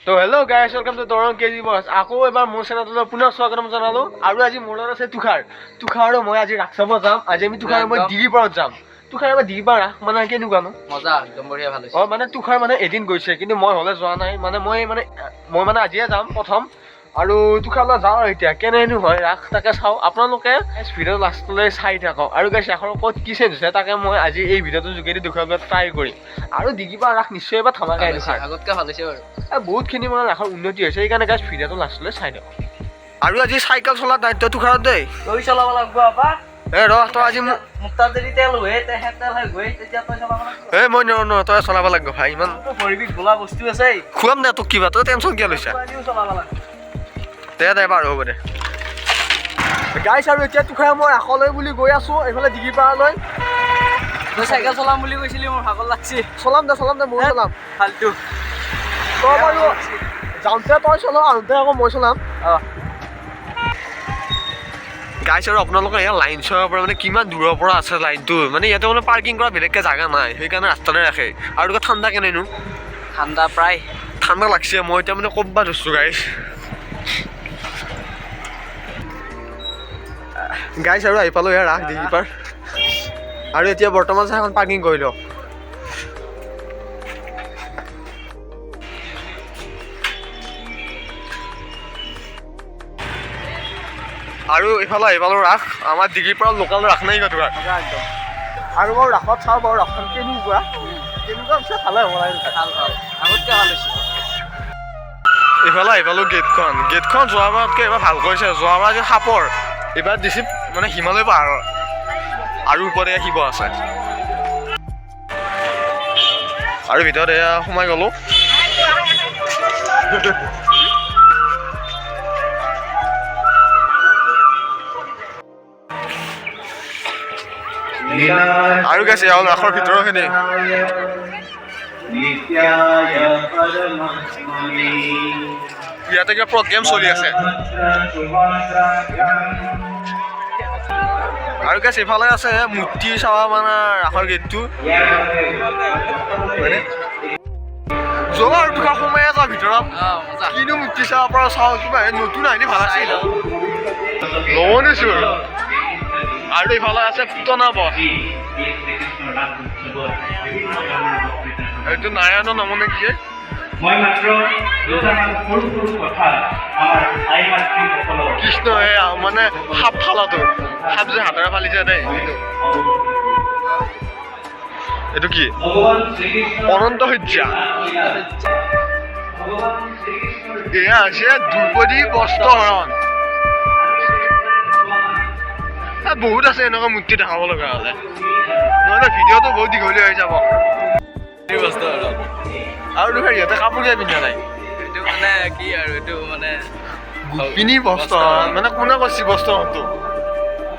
তো Hello guys, welcome to Darrang KG Boys। আকৌ এবাৰ মোৰ চেনেলটোলৈ পুনৰ স্বাগতম জনালোঁ। আৰু আজি মোৰ লগত আছে তুষাৰ। তুষাৰ আৰু মই আজি ৰাস চাব যাম। আজি আমি তুষাৰ মই দিগিপাৰত যাম। তুষাৰ, এবাৰ দিগিপাৰ ৰাস মানে কেনেকুৱানো? মজা, একদম বঢ়িয়া, ভাল হৈছে। অঁ, মানে তুষাৰ মানে এদিন গৈছে, কিন্তু মই হ'লে যোৱা নাই। মানে মই আজিয়ে যাম প্ৰথম আৰু তুষাৰলৈ যাওঁ। আৰু এতিয়া কেনেনো হয় ৰাস তাকে চাওঁ। আপোনালোকে ভিডিঅ' লাষ্টলৈ চাই থাকক। আৰু গাইছ, ৰাসৰ ক'ত কি চেঞ্জ হৈছে তাকে মই আজি এই ভিডিঅ'টোৰ যোগেদি দেখুৱাবলৈ ট্ৰাই কৰিম। আৰু দিগিপাৰ ৰাস নিশ্চয় এবাৰ ধামাকা। ভাল হৈছে, তুষাৰ। আগতকৈ ভাল হৈছে বাৰু। বহুতখিনি মানে ৰাসৰ উন্নতি হৈছে। সেইকাৰণে গাইছ, ভিডিঅ'টো লাষ্টলৈ চাই দিয়ক। আৰু আজি চাইকেল চলাৰ দায়িত্ব তুষাৰত দেই। তই চলাব লাগিব আপা। এ ৰ, তই আজি মোক মোক তাত যদি তেল হয়, তেল শেষ হয়, তেতিয়া তই চলাব লাগিব। এ মই নোৱাৰো নহয়, তই চলাব লাগিব ভাই ইমান। তোৰ ভৰি বিষ বোলা বস্তু আছে। খুৱাম দে তোক কিবা, তই টেনচন কিয় লৈছা? আনিও চলাব লাগিব। দে দে, বাৰু হ'ব দে। গাইছ, আৰু এতিয়া তুষাৰ মই ৰাসলৈ বুলি গৈ আছো এইফালে দিগিপাৰালৈ। তই চাইকেল চলাম বুলি কৈছিলি, মোৰ ভাগৰ লাগছি। চলাম দে, চলাম দে, ময়ো চলাম। ফাল্টু। তই বাৰু যাওঁতে তই চলাও, আহোঁতে আকৌ মই চলাম। অঁ। গাইছ, আৰু আপোনালোকে ইয়াৰ লাইন চাব পৰা, মানে কিমান দূৰৰ পৰা আছে লাইনটো। মানে ইয়াতে মানে পাৰ্কিং কৰা বেলেগকৈ জাগা নাই, সেইকাৰণে ৰাস্তাতে ৰাখে। আৰু ঠাণ্ডা কেনেনো? ঠাণ্ডা প্ৰায়। ঠাণ্ডা লাগছে, মই এতিয়া মানে ক'ৰবাত ধৰছোঁ। গাইছ গাইছ আৰু আহি পালোঁ ইয়াৰ ৰাস দিগিপাৰ। আৰু এতিয়া বৰ্তমান চাই এখন পাৰ্কিং কৰি লওক। আৰু এইফালে আহি পালোঁ ৰাস, আমাৰ দিগিপাৰৰ লোকেল ৰাস নাই কিবা। মজা একদম। আৰু বাৰু ৰাসত চাওঁ বাৰু ৰাসখন কেনেকুৱা কেনেকুৱা পিছে, ভালে হ'ব লাগে। ভাল ভাল, আগতকৈ ভাল হৈছে। এইফালে আহি পালোঁ গেটখন। গেটখন যোৱাবাৰতকৈ এইবাৰ ভাল কৰিছে। যোৱাবাৰ যে সাপৰ, এইবাৰ দিছে মানে হিমালয় পাহাৰৰ। আৰু ওপৰত এয়া শিৱ আছে। আৰু ভিতৰত এয়া সোমাই গ'লো। আৰু গাইছ, এয়া হ'ল ৰাসৰ ভিতৰৰখিনি। নিত্যায় পৰমাত্মনে। ইয়াতে কিবা প্ৰগ্ৰেম চলি আছে। আৰু গাইছ, এইফালে আছে মূৰ্তি চাবা, মানে ৰাসৰ গেটটো। হয়নে? যোৱা আৰু তুষাৰ, সোমাই যোৱা ভিতৰত। অঁ, মজা। কিনো মূৰ্তি চাব পৰা চাওঁ, কিবা নতুন আহিলে ভাল আছিল। ল'ব নিছো। আৰু এইফালে আছে পুতনা বধ। এইটো নাৰায়ণৰ নামৰ নে কি? মই মাত্ৰ দুটামান সৰু সৰু কথা আমাৰ আই মাতৃসকলক কৃষ্ণ, এই মানে সাপ ফালাটো, সাপ যে হাতেৰে ফালিছে দেই, এইটো। এইটো কি? ভগৱান শ্ৰীকৃষ্ণ অনন্ত শয্যা। ভগৱান শ্ৰীকৃষ্ণৰ এয়া হৈছে দ্ৰৌপদী বস্ত্ৰহৰণ। বহুত আছে এনেকুৱা মূৰ্তি দেখাব লগা হ'লে, নহ'লে ভিডিঅ'টো বহুত দীঘলীয়া হৈ যাব। বস্তু আৰু আৰু দেখোন ইহঁতে কাপোৰ কিয় পিন্ধা নাই? এইটো মানে কি আৰু এইটো মানে গোপিনী বস্ত্ৰহৰণ মানে কোনে কৈছে বস্ত্ৰহৰণটো?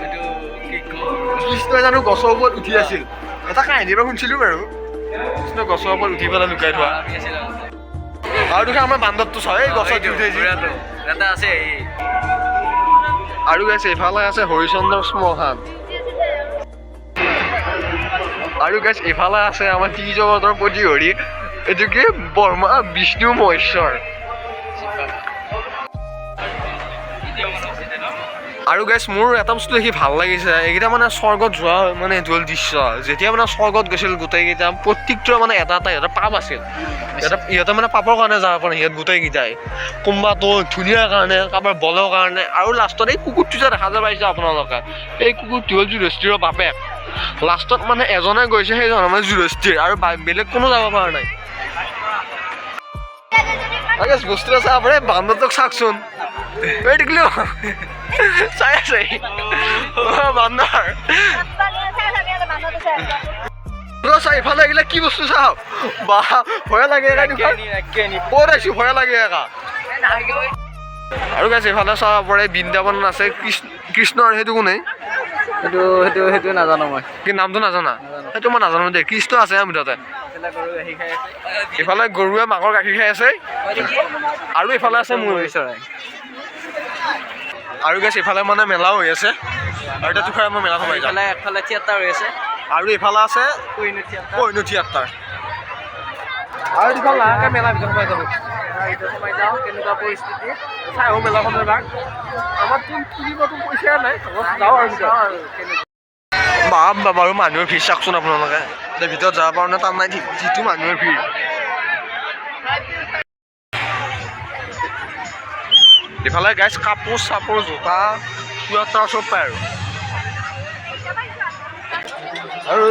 এইটো কি কওঁ? কৃষ্ণই জানো গছৰ ওপৰত উঠি আছিল? এটা কাহিনী এবাৰ শুনিছিলো বাৰু, কৃষ্ণ গছৰ ওপৰত উঠি পেলাই লুকাই থোৱা। আমি আছিল আগতে। আৰু দেখোন আমাৰ বান্দৰটো চাওঁ, এই গছত উঠি উঠিছে। ঘোঁৰাটো। এটা আছে এই। আৰু গাইছ, এইফালে আছে হৰিচন্দ্ৰ শ্মশান। আৰু গাইছ, এইফালে আছে আমাৰ ত্ৰিজগতৰ প্ৰতিহৰি, এইটো কি, ব্ৰহ্মা বিষ্ণু মহেশ্বৰ। আৰু গাইছ, মোৰ এটা বস্তু দেখি ভাল লাগিছে। এইকেইটা মানে স্বৰ্গত যোৱা, মানে এইটো হ'ল দৃশ্য, যেতিয়া মানে স্বৰ্গত গৈছিল গোটেইকেইটা। প্ৰত্যেকটোৰে মানে এটা এটা ইহঁতৰ পাপ আছিল। ইহঁতে মানে পাপৰ কাৰণে যাব পৰা নাই। সিহঁত গোটেইকেইটাই, কোনোবাটো ধুনীয়াৰ কাৰণে, কাৰোবাৰ বলৰ কাৰণে। আৰু লাষ্টত এই কুকুৰটো যে দেখা যে পাইছে আপোনালোকে, এই কুকুৰটো হ'ল যুধিষ্ঠিৰৰ বাপেক। লাষ্টত মানে এজনে গৈছে, সেইজন মানে যুধিষ্ঠিৰ, আৰু বেলেগ কোনো যাব পৰা নাই। আৰে বস্তু আছে আপুনি, বান্দৰটোক চাওকচোন। এই দেখিলো, চাই আছে। অ, বান্দৰ ৰ, চা ইফালে এইগিলা কি বস্তু চাওক। বা, ভয় লাগে একা দেখোন। ক'ত আহিছো, ভয় লাগে একা। আৰু গাইছ, এইফালে চাব পাৰে বৃন্দাবন আছে কৃষ্ণ। কৃষ্ণৰ সেইটো কোনে? সেইটো নাজানো মই। কি নামটো নাজানা? সেইটো মই নাজানো দেই। কৃষ্ণ আছে মুঠতে। এইফালে গৰু গাখীৰ খাই আছে। ইফালে গৰুৱে মাকৰ গাখীৰ খাই আছে। আৰু ইফালে আছে মুৰ্গী চৰাই। আৰু গাইছ, ইফালে মানে মেলাও হৈ আছে। আৰু এতিয়া তুষাৰ মই মেলা সোমাই যাম। এইফালে একফালে থিয়েটাৰ হৈ আছে। আৰু ইফালে আছে কহিনুৰ থিয়েটাৰ। কহিনুৰ থিয়েটাৰ। আৰু দুখন লাহেকৈ মেলাৰ ভিতৰত সোমাই যাব। ভিতৰত সোমাই যাওঁ, কেনেকুৱা পৰিস্থিতি। চাই আহোঁ মেলাখন এবাৰ। আমাৰ তোন কিনিবতো পইচা নাই, যাওঁ আৰু ভিতৰত। আৰু কেনেকুৱা। বাপ বাপ, আৰু মানুহৰ ভিৰ চাওকচোন আপোনালোকে। এতিয়া ভিতৰত যাব পাৰোঁ নে তাত নাই ঠিক, যিটো মানুহৰ ভিৰ। ইফালে গাইছ কাপোৰ চাপোৰ, জোতা, চুৱেটাৰ চব পায়। আৰু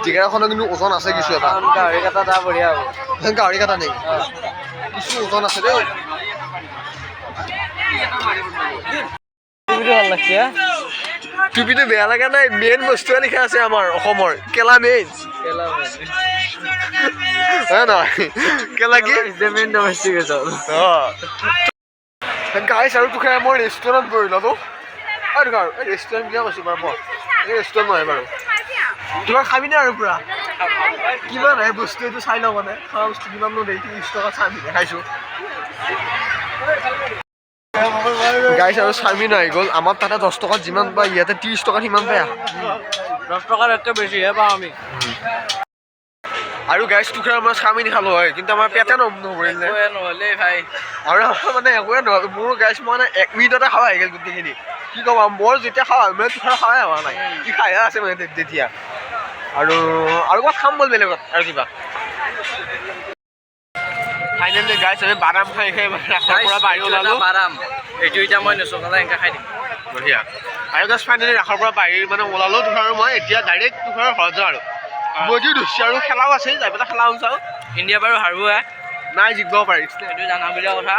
ডিগেৰাখনৰ কিন্তু ওজন আছে কিছু এটা। গাহৰি কটা এটা বঢ়িয়া হ'ব। গাহৰি কটা নেকি? কিছু ওজন আছে দেই। টুপিটো ভাল লাগছে। টুপিটো বেয়া লগা নাই, মেইন বস্তুৱে লিখা আছে আমাৰ অসমৰ কেলা মেইন। হয় নহয়? কেলা কি মেইন ডমেষ্টিক। গাইছ, আৰু তোকে মই ৰেষ্টুৰেণ্টত বহি ল'লো। আৰু এই ৰেষ্টুৰেণ্ট বুলিয়ে কৈছোঁ বাৰু মই, এই ৰেষ্টুৰেণ্ট নহয় বাৰু। কিবা খাবিনে? আৰু পূৰা কিবা নাই বস্তু, এইটো চাই লওঁ। মানে খোৱা বস্তু কিমাননো দেই, 30 টকা চাওমিনহে খাইছোঁ গাইছ। আৰু চাওমিন আহি গ'ল। আমাৰ তাতে 10 টকাত যিমান পায়, ইয়াতে 30 টকাত সিমান পায়। 10 টকাৰ একে বেছিহে পাওঁ আমি। আৰু গাইছ, তোকে মই চাওমিন খালোঁ হয়, কিন্তু আমাৰ পেটে নভৰিল নে। একোৱে নহ'লে ভাই। আৰু আমাৰ মানে একোৱে নহ'ল। মোৰ গাইছ, মই মানে 1 মিনিটতে খাব আহি গ'ল গোটেইখিনি। কি ক'ম আৰু, মই যেতিয়া খাওঁ মানে তুষাৰ খাৱাই হোৱা নাই, কি খাইহে আছে মানে তেতিয়া। আৰু আৰু ক'ৰবাত খাম ব'ল বেলেগত আৰু কিবা। ফাইনেলি গাইছ, আমি বাদাম খাই খাই মানে ৰাস্তাৰ পৰা বাহিৰ ওলালো। বাদাম এইটো এতিয়া মই নচকালে এনেকৈ খাই দিম। বঢ়িয়া। আৰু গাইছ, ফাইনেলি ৰাসৰ পৰা বাহিৰ মানে ওলালো তুষাৰ আৰু মই। এতিয়া ডাইৰেক্ট তুষাৰৰ ঘৰত যাওঁ আৰু মজিও ধুইছোঁ। আৰু খেলাও আছে, যাই পেলাই খেলাও চাওঁ। ইণ্ডিয়া বাৰু হাৰুৱাই। নাই, জিকিব পাৰি। সেইটো জানা বুজা কথা।